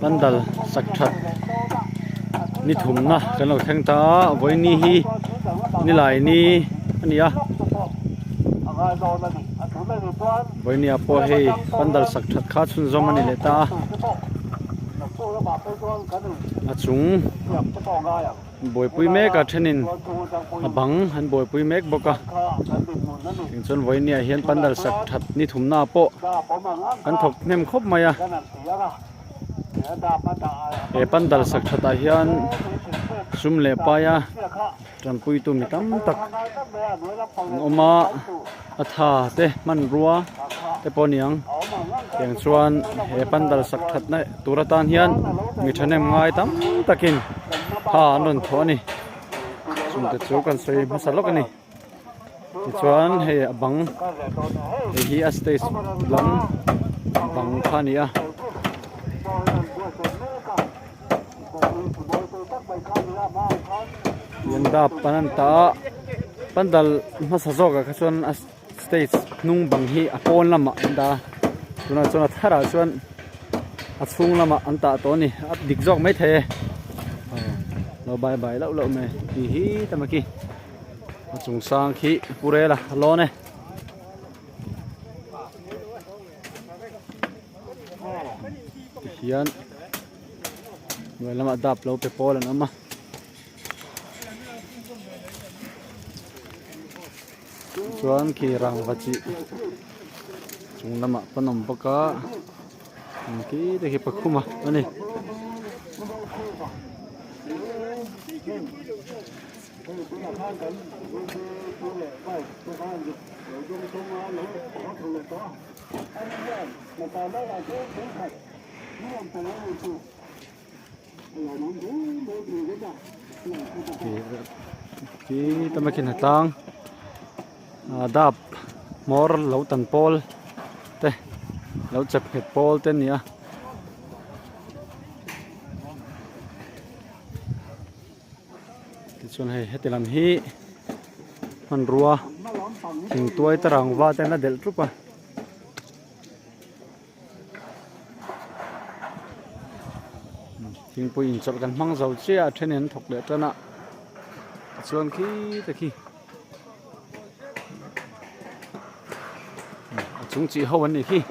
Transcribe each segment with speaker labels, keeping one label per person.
Speaker 1: Pandal sak that ni thumna kan lo thleng ta a vawiini hi nilai ni a ni a vawiini ah pawh hei pandal sak that kha chhunzawm a ni leh ta a a chung buaipui mek a thenin a bang an buaipui mek bawk a tichuan vawiini ah hian pandal sak that ni thumna ah pawh an thawk hnem khawp mai a he pandal sak that ah hian sum leh paia tanpuitu mi tam tak an awm a a tha te hmanrua te pawh a ni ang tiang chuan he pandal sak that na tur atan hian mi thahnem ngai tam takin tha an rawn thawh a ni chungte chu kan sawi hmasa lawk a ni tichuan hei a bang hei hi a stage lam bang kha a ni a. Hian dap an an tah a pandal hmasa zawkah kha chuan a stage hnung bang hi a pawn lamah an dah a tunah chuan a tharah chuan a chhung lamah an tah tawh a ni a dik zawk maithei e lo bai bai loh loh mai tih hi tamaki a chung sang khi pu rel a lawn e. Tihian hnuai lamah dap lo pe pawl an awm a. Chuan khi rangva chi chung lamah pawn awm bawk a engki te khi pakhum a ani. Khi tama khi hnatlang dap hmawr lo tan pawl te lo chep nghet pawl te a ni a. Tichuan hei heti lam hi hmanrua thingtuai te rangva te an la delh ṭup a. Thingpui inchawlh kan hmang zo chiah a then in an thawk leh tan a tichuan khi te khi a chung chih ho an nih khi.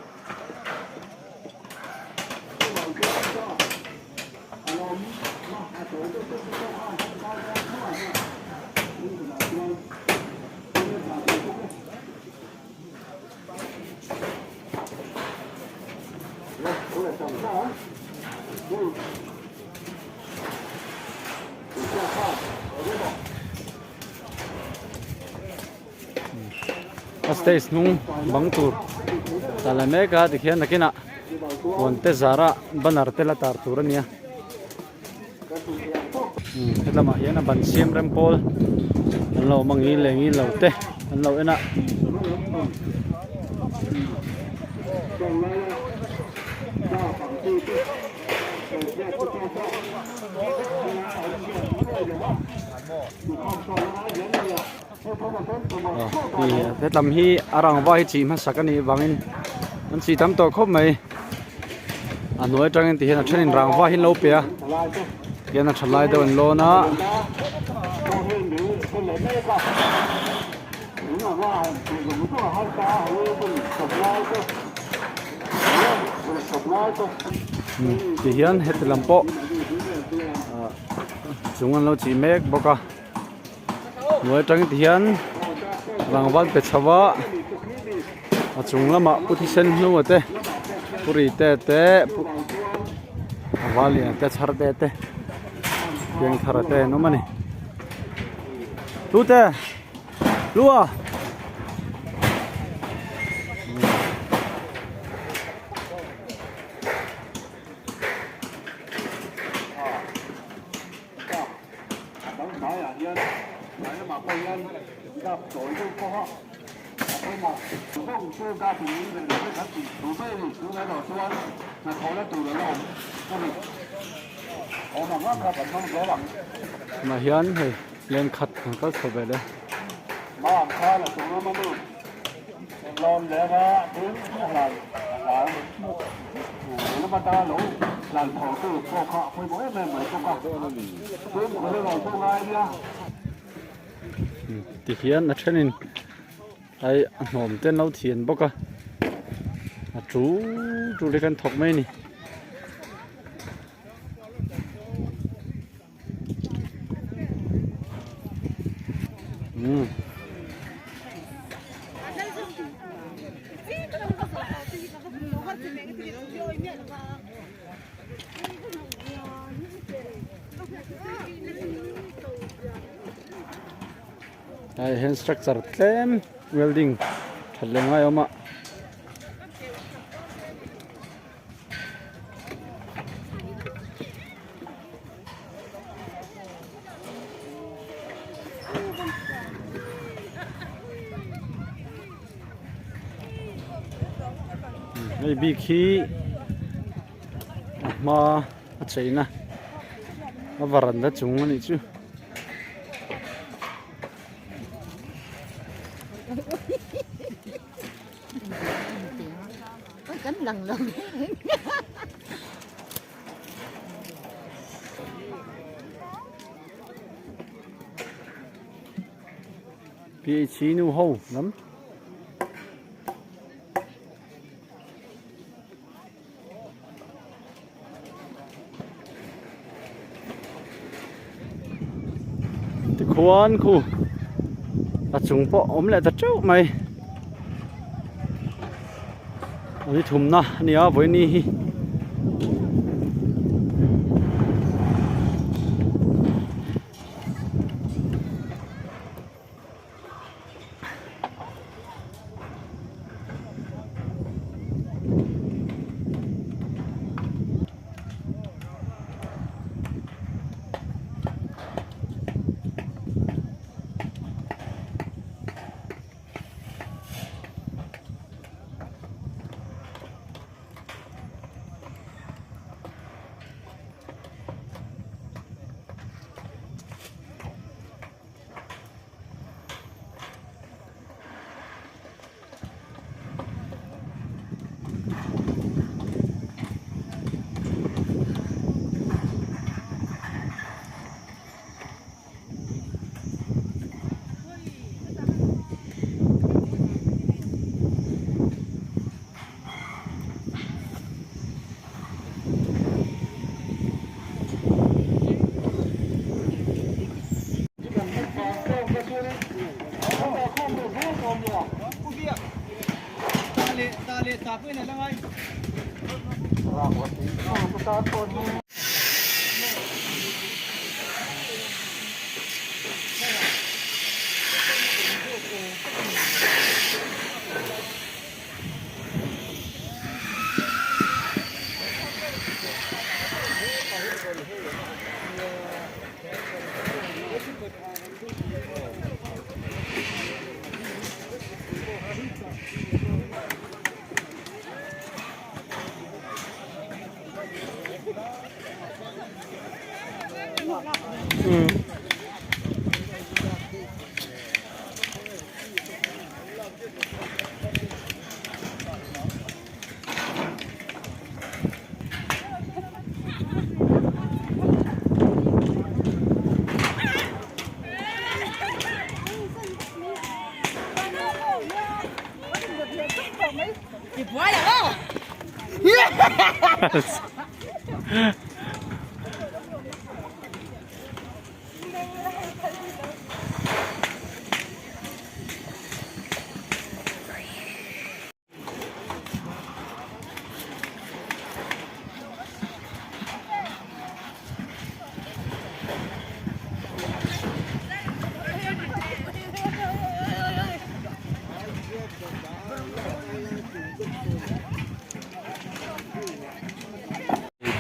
Speaker 1: A stage hnung bang tur tah leh mek a tikhian nakinah huan te zarah banner te la tar tur a nia helamah hian a ban siam rem pawl an lo awm a ngil leh ngil lo te an lo en a. Hetlam hi a rangva hi chih hmasak a nih vangin an chih tam tawh khawp mai a hnuai atangin ti hian a thenin rangva hi an lo pe a tihian a tha lai deuh an lawn a. Tihian heti lam pawh chung an lo chih mek bawk a. Hnuai atang ti hian rangval pe chho a a chung lamah pu thisen hnua te pu ri te te val lian te chhar te te piangthara te an awm a ni tute lua. Tunah hian hei lane khat kan kal chho ve le. Tihian a thenin ai a hnawm te an lo thian bawk a a tul tul hi kan thawk mai a ni. Hei hian structure tlem welding that leh ngai a awm a. Hei bik hi a hma a cheina a varanda chung a nih chu. PHC nu ho lam. Tikhuan khu a chung pawh awm leh ta teuh mai a ni thumna a ni a vawiini hi.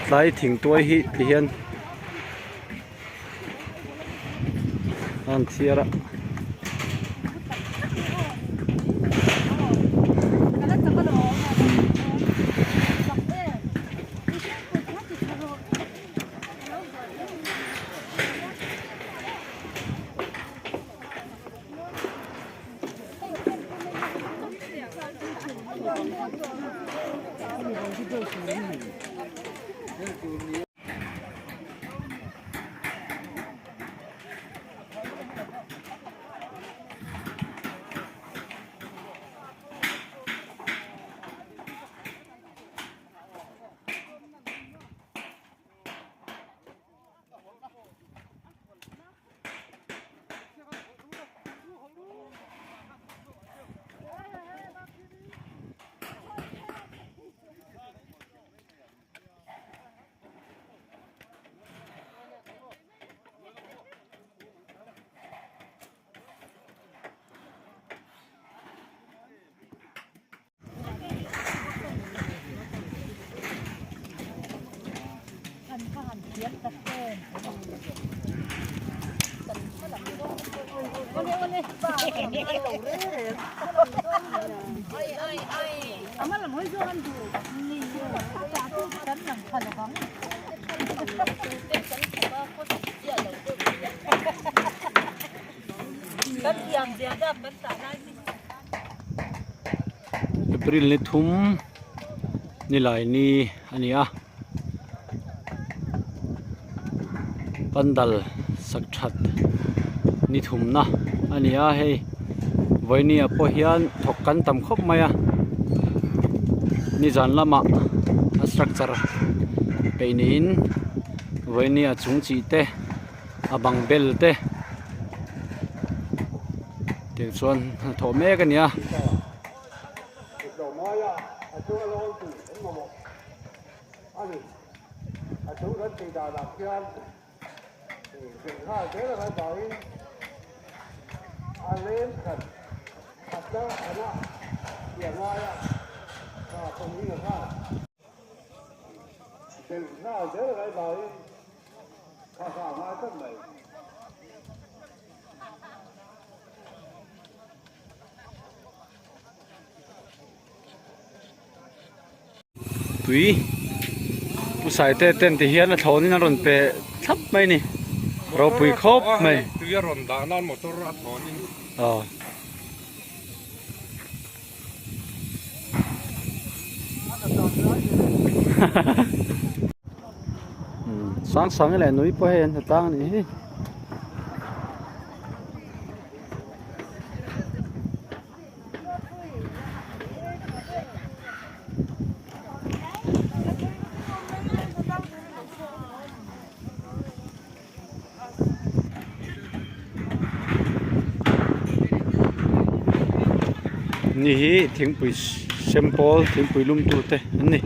Speaker 1: Tlai thingtuai hi ti hian a rawn chhiar a. April ni thum nilai ni a ni a pandal sak that ni thumna a ni a hei vawiini ah pawh hian thawk kan tam khawp mai a nizan lamah a structure peih niin vawiini a chung chih te a bang bel te tiang chuan hnathawh mek a ni a. Tui pu Saite ten ti hian a thlawn in a rawn pe thlap mai a ni ropui khawp mai.
Speaker 2: Tui a rawn dah nan motor a thlawn in.
Speaker 1: Aw. Sang sang leh nui pawh hei an hmu tlang a nih hi. Ni hi thingpui sem pawl thingpui lum tu te an ni.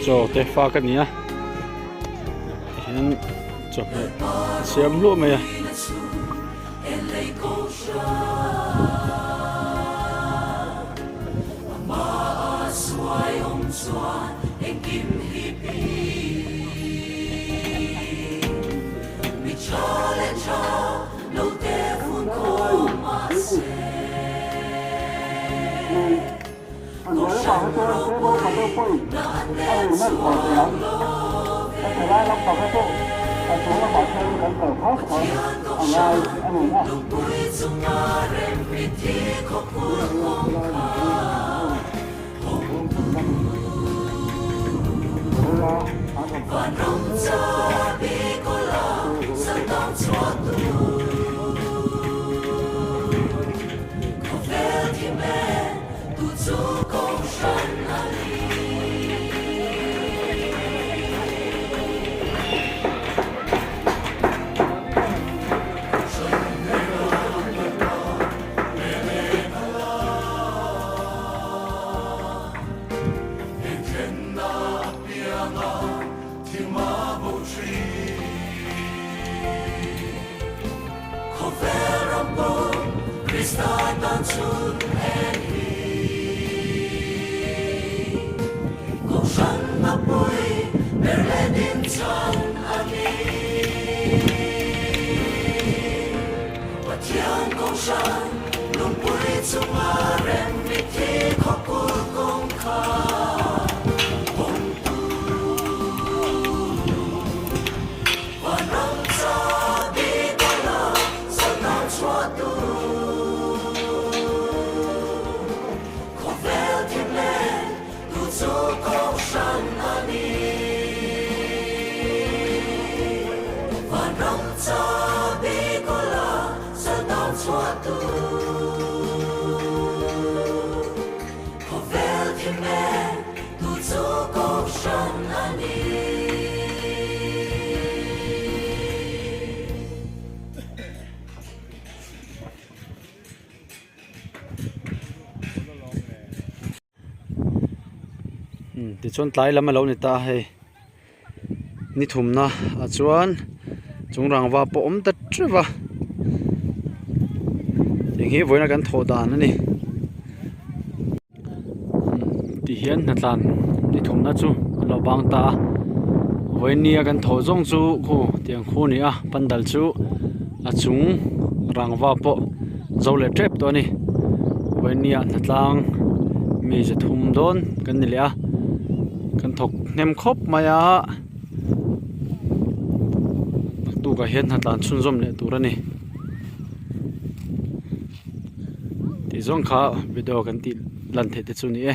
Speaker 1: Chaw te fak a ni a tihian chawhmeh a siam hluah mai a. Tichuan tlai lam a lo ni ta a hei ni thumna ah chuan chung rangva pawh awm ta teuh va heng hi vawiina kan thawh dan a ni ti hian hnatlan ni thumna chu a lo bang ta a vawinia kan thawh zawng chu khu tiang khu a ni a pandal chu a chung rangva pawh zo leh tep tawh a ni vawinia hnatlang mi za thum dawn kan ni leh a kan thawk hnem khawp mai a naktukah hian hnatlan chhunzawm leh tur a ni. Tih zawng kha video kan tih lan theih te chu a ni e.